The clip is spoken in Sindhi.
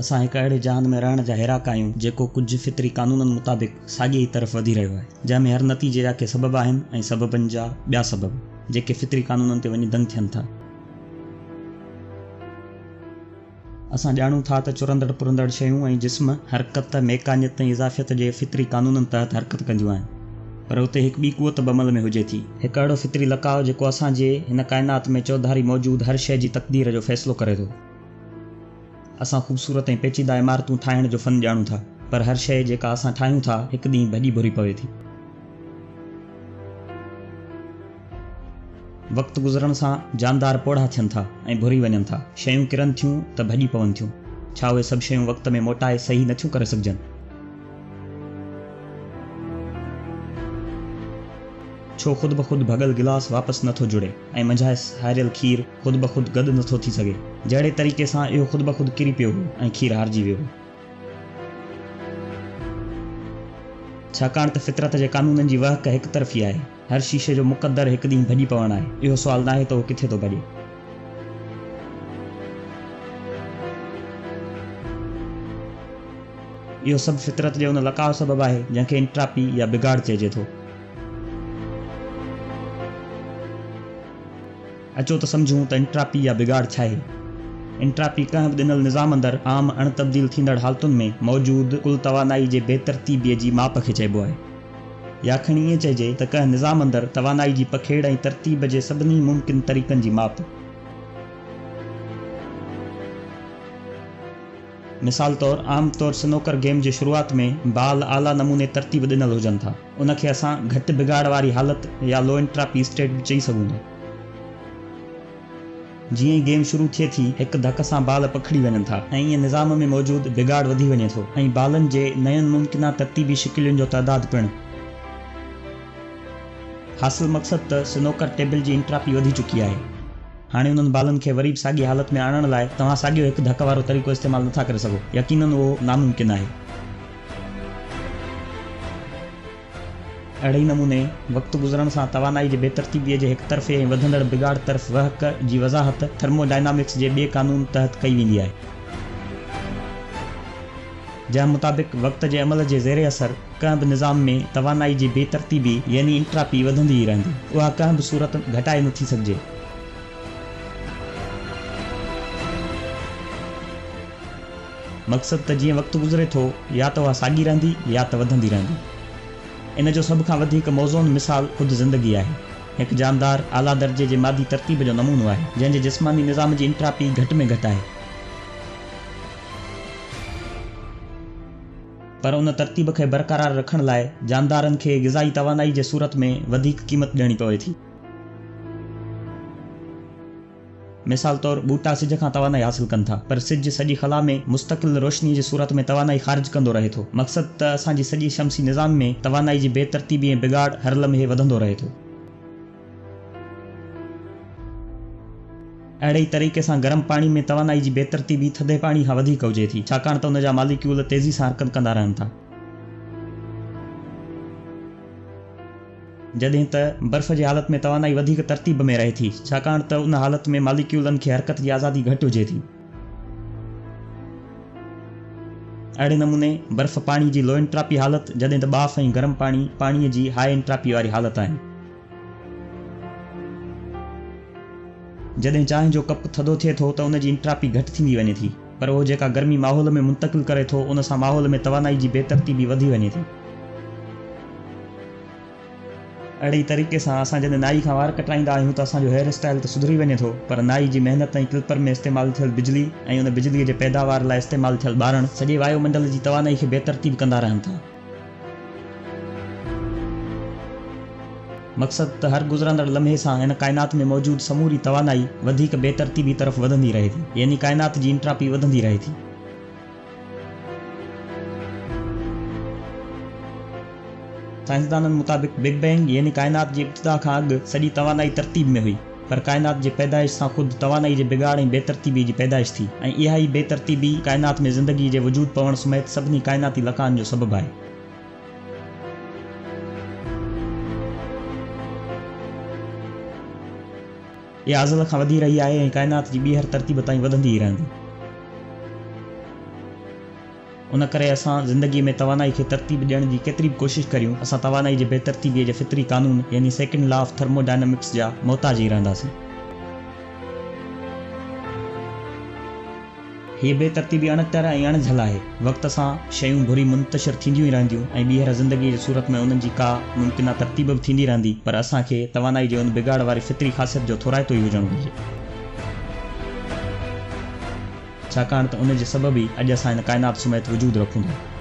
اسان هڪ اهڙي جهان ۾ رهڻ جا هيراڪ آهيون، جيڪو ڪجهه فطري قانونن مطابق ساڳئي ئي طرف وڌي رهيو آهي، جنهن ۾ هر نتيجي جا ڪي سبب آهن ۽ سببن جا ٻيا سبب، جيڪي فطري قانونن تي وڃي دنگ ٿين ٿا. اسان ڄاڻون ٿا ته چرندڙ پرندڙ شيون ۽ جسم حرڪت، ميڪانيت ۽ اضافيت جي فطري قانونن تحت حرڪت ڪنديون آهن. پر اتي هڪ ٻي قوت به عمل ۾ هجي ٿي. هڪ اهڙو فطري لقاء جيڪو اسان جي هن ڪائنات ۾ چوڌاري موجود هر شيء جي تقدير جو فيصلو ڪري ٿو. اسان خوبصورت ۽ پيچيده عمارتون ٺاهڻ جو فن ڄاڻون ٿا، پر هر شيء جيڪا اسان ٺاهيون ٿا، هڪ ڏينهن ڀڄي ڀري پوي ٿي. وقت گذرڻ سان جاندار پوڙها ٿين ٿا ۽ ڀري وڃن ٿا. شيون ڪرن ٿيون ته ڀڄي پون ٿيون. ڇا اهي سڀ شيون وقت ۾ موٽائي صحيح نٿيون ڪري سگهجن؟ ڇو خود بخود ڀڳل گلاس واپس نٿو جڙي ۽ منجهائس هاريل کير خود بخود گڏ نٿو ٿي سگهي، جهڙي طريقي سان اهو خود بخود ڪري پيو هو ۽ کير هارجي ويو هو. ڇاڪاڻ ته فطرت جي قانونن جي وهڪ هڪ طرفي آهي. هر شيشي جو مقدر هڪ ڏينهن ڀڄي پوڻ آهي. اهو سوال ناهي ته اهو ڪٿي ٿو ڀڄي. اهو سڀ فطرت جي ان لقاء سبب آهي، جنهن کي انٽراپي يا بگاڙ چئجي ٿو. اچو ته سمجهون ته انٽراپي يا بگاڙ ڇاهي؟ انٽراپي ڪنهن به ڏنل نظام اندر عام اڻ تبديل ٿيندڙ حالتن ۾ موجود ڪل توانائي جي بي ترتيبيء جي ماپ کي چئبو آهي. يا کڻي ائين چئجي ته ڪنهن نظام اندر توانائي جي پکيڙ ۽ ترتيب جي سڀني ممڪن طريقن جي ماپ. مثال طور، عام طور سنوڪر گيم جي شروعات ۾ بال اعليٰ نموني ترتيب ڏنل هجن ٿا. ان کي اسان گهٽ بگاڙ واري حالت يا لو انٽراپي اسٽيٽ به چئي سگهون ٿا. جيئن ئي گيم شروع ٿئي ٿي، هڪ ڌڪ سان بال پکڙي وڃن ٿا ۽ ائين نظام ۾ موجود بگاڙ وڌي وڃي ٿو ۽ بالن جي نين ممڪنه ترتيبي شڪلين جو تعداد پڻ. حاصل مقصد ته سنوڪر ٽيبل جي انٽراپي وڌي چڪي آهي. هاڻي انهن بالن کي وري به ساڳي حالت ۾ آڻڻ لاء توهان ساڳيو هڪ ڌڪ وارو طريقو استعمال نٿا ڪري سگهو. يقينن اهو ناممڪن آهي. اهڙي ئي نموني، وقت گذرڻ سان توانائي جي بي ترتيبيء جي هڪ طرفي ۽ وڌندڙ بگاڙ طرف وهڪ جي وضاحت ٿرموڊائنامڪس جي ٻئي قانون تحت ڪئي ويندي آهي، جنهن مطابق وقت جي عمل جي زير اثر ڪنهن به نظام ۾ توانائي جي بي ترتيبي يعني انٽراپي وڌندي ئي رهندي، اها ڪنهن به صورت گهٽائي نٿي سگهجي. مقصد ته جيئن وقت گذري ٿو يا ته اها ساڳي رهندي يا ته وڌندي رهندي. ان جو سڀ کان وڌيڪ موزون مثال خود زندگي آهي. هڪ جاندار اعليٰ درجي جي مادي ترتيب جو نمونو آهي، جنهن جي جسماني نظام جي انٽراپي گهٽ ۾ گهٽ آهي. پر ان ترتيب کي برقرار رکڻ لاء جاندارن کي غذائي توانائي جي صورت ۾ وڌيڪ قيمت ڏيڻي پوي ٿي. مثال طور، ٻوٽا سج کان توانائي حاصل ڪن ٿا، پر سج سڄي خلا ۾ مستقل روشني جي صورت ۾ توانائي خارج ڪندو رهي ٿو. مقصد ته اسان جي سڄي شمسي نظام ۾ توانائي جي بي ترتيبي ۽ بگاڙ هر لمحي وڌندو رهي ٿو. اهڙي ئي طريقي سان گرم پاڻي ۾ توانائي جي بي ترتيبي ٿڌي پاڻي کان وڌيڪ هجي ٿي، ڇاڪاڻ ته ان جا ماليڪيول تيزي سان حرڪت ڪندا رهن ٿا. جڏهن ته برف جي حالت ۾ توانائي وڌيڪ ترتيب ۾ رهي ٿي، ڇاڪاڻ ته ان حالت ۾ ماليڪيولن کي حرڪت جي آزادي گهٽ هجي ٿي. اهڙي نموني برف پاڻي جي لو انٽراپي حالت، جڏهن ته ٻاڦ ۽ گرم پاڻي پاڻيء جي هاء انٽراپي واري حالت آهن. جڏهن چانهه جو ڪپ ٿڌو ٿئي ٿو ته ان جي انٽراپي گهٽ ٿيندي وڃي ٿي، پر اهو جيڪا گرمي ماحول ۾ منتقل ڪري ٿو، ان سان ماحول ۾ توانائي جي بي ترتيبي وڌي وڃي ٿي. اهڙي ئي طريقي سان اسان جڏهن نائي کان وار ڪٽرائيندا آهيون ته اسان جو هيئر اسٽائيل ته سڌري وڃي ٿو، پر نائي جي محنت ۽ ڪلپر ۾ استعمال ٿيل بجلي ۽ ان بجليء جي پيداوار لاء استعمال ٿيل ٻارڻ سڄي وايو منڊل جي توانائي کي بي ترتيب ڪندا رهن ٿا. مقصد ته هر گذرندڙ لمحي سان هن ڪائنات ۾ موجود سموري توانائي وڌيڪ بي ترتيبي طرف وڌندي رهي ٿي، يعني ڪائنات جي انٽراپي وڌندي رهي ٿي. سائنسدانن مطابق بگ بينگ يعني ڪائنات جي ابتدا کان اڳ سڄي توانائي ترتيب ۾ هئي، پر ڪائنات جي پيدائش سان خود توانائي جي بگاڙ ۽ بي ترتيبي جي پيدائش ٿي ۽ اها ئي بي ترتيبي ڪائنات ۾ زندگي جي وجود پوڻ سميت سڀني ڪائناتي لقائن جو سبب آهي. اها ازل کان وڌي رهي آهي ۽ ڪائنات جي ٻيهر ترتيب تائين وڌندي ئي رهندي. ان ڪري اسان زندگيء ۾ توانائي کي ترتيب ڏيڻ جي ڪيتري به ڪوشش ڪريون، اسان توانائي جي بي ترتيبيء جي فطري قانون يعني سيڪنڊ لا آف ٿرموڊائنامڪس جا محتاج ئي رهنداسين. هيء بي ترتيبي اڻ ٽر ۽ اڻ جهل آهي. وقت سان شيون ڀري منتشر ٿينديون ئي رهنديون ۽ ٻيهر زندگيء جي صورت ۾ انهن جي ڪا ممڪنه ترتيب به ٿيندي رهندي، پر اسان کي توانائي جي ان بگاڙ واري فطري خاصيت جو ٿورائتو ئي هجڻ گهرجي. ڇاڪاڻ ته ان جي سبب ئي اڄ اسان هن ڪائنات سميت وجود رکون ٿا.